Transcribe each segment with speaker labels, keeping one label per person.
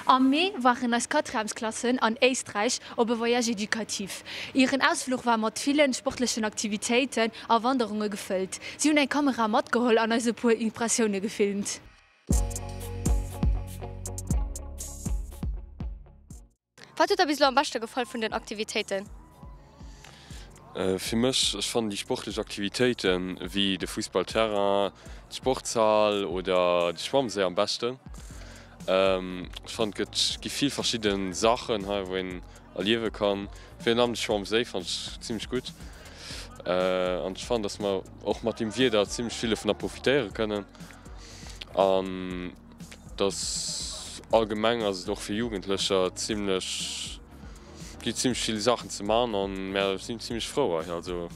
Speaker 1: Am Mee waren eis Quatrièmesklassen an Éisträich op e Voyage éducatif. Hiren Ausfluch war mat villen sportlechen Aktivitéiten a Wanderunge gefëllt. Si hunn eng Kamera matgeholl an eis e puer Impressioune gefilmt.
Speaker 2: Wat huet der bis elo am beschte gefall vun den Aktivitéiten?
Speaker 3: Fir mech, ech fannen déi sportlech Aktivitéiten wéi de Fussballterrain, d'Sportshal oder de Schwammséi am beschten. Ech fannen et gëtt gi vill verschidde Saachen hei wou een erliewe kann. Virun allem de Schwammséi fannen ech zimmlech gutt an ech fannen dass mer och mat dem Wieder zimmlech vill dovunner profitéiere kënnen an Dass allgemeng ass et och fir Jugendlecher zimlech, gi zimlech vill Saachen ze man an mär sinn zimlech frou hei, also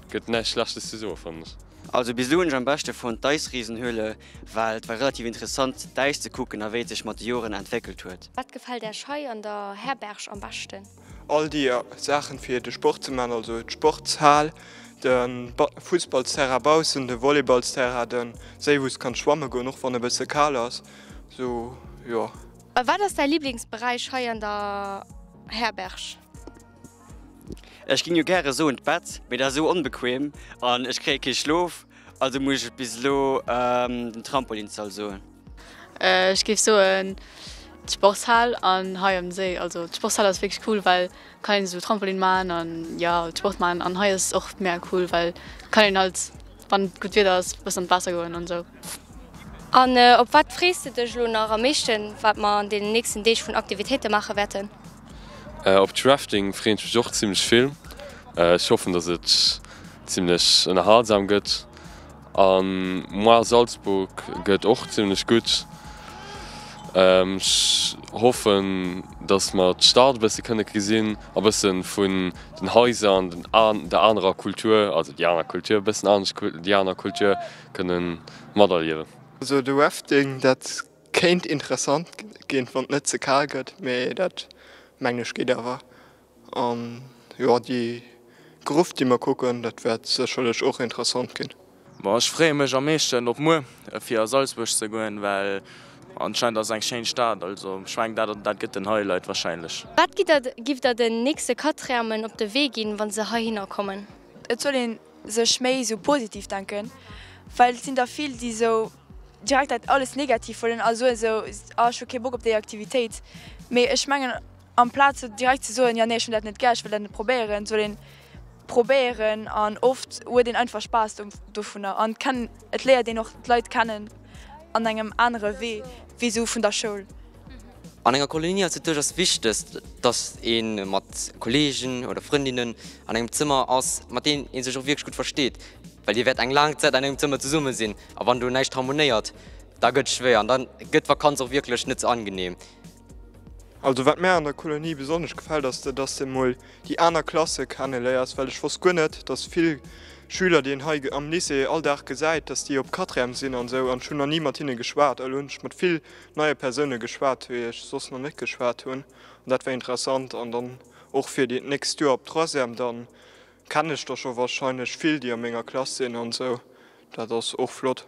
Speaker 3: gëtt näischt Schlechtes ze soen fannen ech.
Speaker 4: Also bis elo hunn ech am beschte fonnt d'Eisriesenhöhle, well et war relativ interessant d'Äis ze kucken a wéi et sech mat de Joren entwéckelt huet.
Speaker 2: Wat gefält Äech hei an der Herberg am beschten?
Speaker 5: All déi Saachen fir de Sport ze man, also d'Sportshal, de Fussballsterrain baussen, de Volleyballsterrain, de Séi wou s kanns schwamme goen, och wann e bësse kal ass, sou jo.
Speaker 2: A wat ass däi Liblingsberäich hei an der Herberg?
Speaker 4: Ech ging jo gäre soen d'Bett, mee dat ass esou onbequem an ech kréie kee Schlof, also muss ech bis elo den Trampolinssall soen.
Speaker 6: Ech géif soen d'Sportshal an hei am Séi. Also d'Sportshal ass wierklech cool, well kann een esou Trampolin man an jo halt Sport man an hei ass och mega cool, well kann een halt wann gutt Wieder ass bëssen an d'Waasser goen an esou.
Speaker 2: An op wat frees de dech elo nach am meeschten, wat mer an deenen nächsten Deeg vun Aktivitéite maache wäerten?
Speaker 3: Op d'Rafting freeën ech mech och zimlech vill. Ech hoffen dass et zimlech ënnerhalsam gëtt. An moi Salzburg gëtt och zimlech gutt. Ech hoffen dass mer d'Stad e bësse kënne gesinn a bësse vun den Haiser an den der anerer Kultur, also déi aner Kultur, e bëssen anescht déi aner Kultur kënne materliewen.
Speaker 5: Also de Rafting dat kéint interessant ginn wann et net ze kal gëtt, mee dat mengen ech geet awer. An jo, déi Gruft déi mer kucken, dat wäert sécherlech och interessant ginn.
Speaker 7: Bon, ech freeë mech am meeschten op muer fir a Salzburg ze goen, well anscheinend ass eng schéin Stad, also ech mengen dat dat gëtt den Highlight wahrscheinlech.
Speaker 2: Wat gitt der giff der den nächste Quatrièmen op de Wee ginn, wann se heihinner kommen?
Speaker 8: Et soll een sech méi sou positiv denken, well et sinn der vill déi sou direkt dat alles negativ huelen a soen sou, ah ech hu kee Bock op déi Aktivitéit. Mee ech mengen amplaz sou direkt ze soen, jo nee ech hunn dat net gär, ech wëll dat net probéieren, soll een probéieren an oft huet een einfach Spaass dovunner an et et léiert een och d'Leit kennen an engem anere Wee wéi sou vun der Schoul.
Speaker 4: An enger Kolonie ass et duerchaus wichteg, dass ee mat Kolleegen oder Frëndinnen an engem Zëmmer ass, mat deenen ee sech och wierklech gutt versteet, well dir wäert eng laang Zäit an engem Zëmmer zesumme sinn a wann do näischt harmonéiert, da gëtt et schwéier an da gëtt d'Vakanz och wierklech net sou angenehm.
Speaker 5: Also wat mär an der Kolonie besonnesch gefält ass, dass de mol déi aner Klasse kenne léiers, well ech wosst guer net, dass vill Schüler déi een hei am Lycée all Dag gesäit, dass déi op Quatrième sinn an esou an ech hunn nach ni mat hinne geschwat. Elo hunn ech mat vill neie Persoune geschwat, wéi ech soss nach net geschwat hunn an dat war interessant an dann och fir déi d'nächst Joer op Troisième, dann kennen ech der scho wahrscheinlech vill déi a menger Klass sinn an esou, dat ass och flott.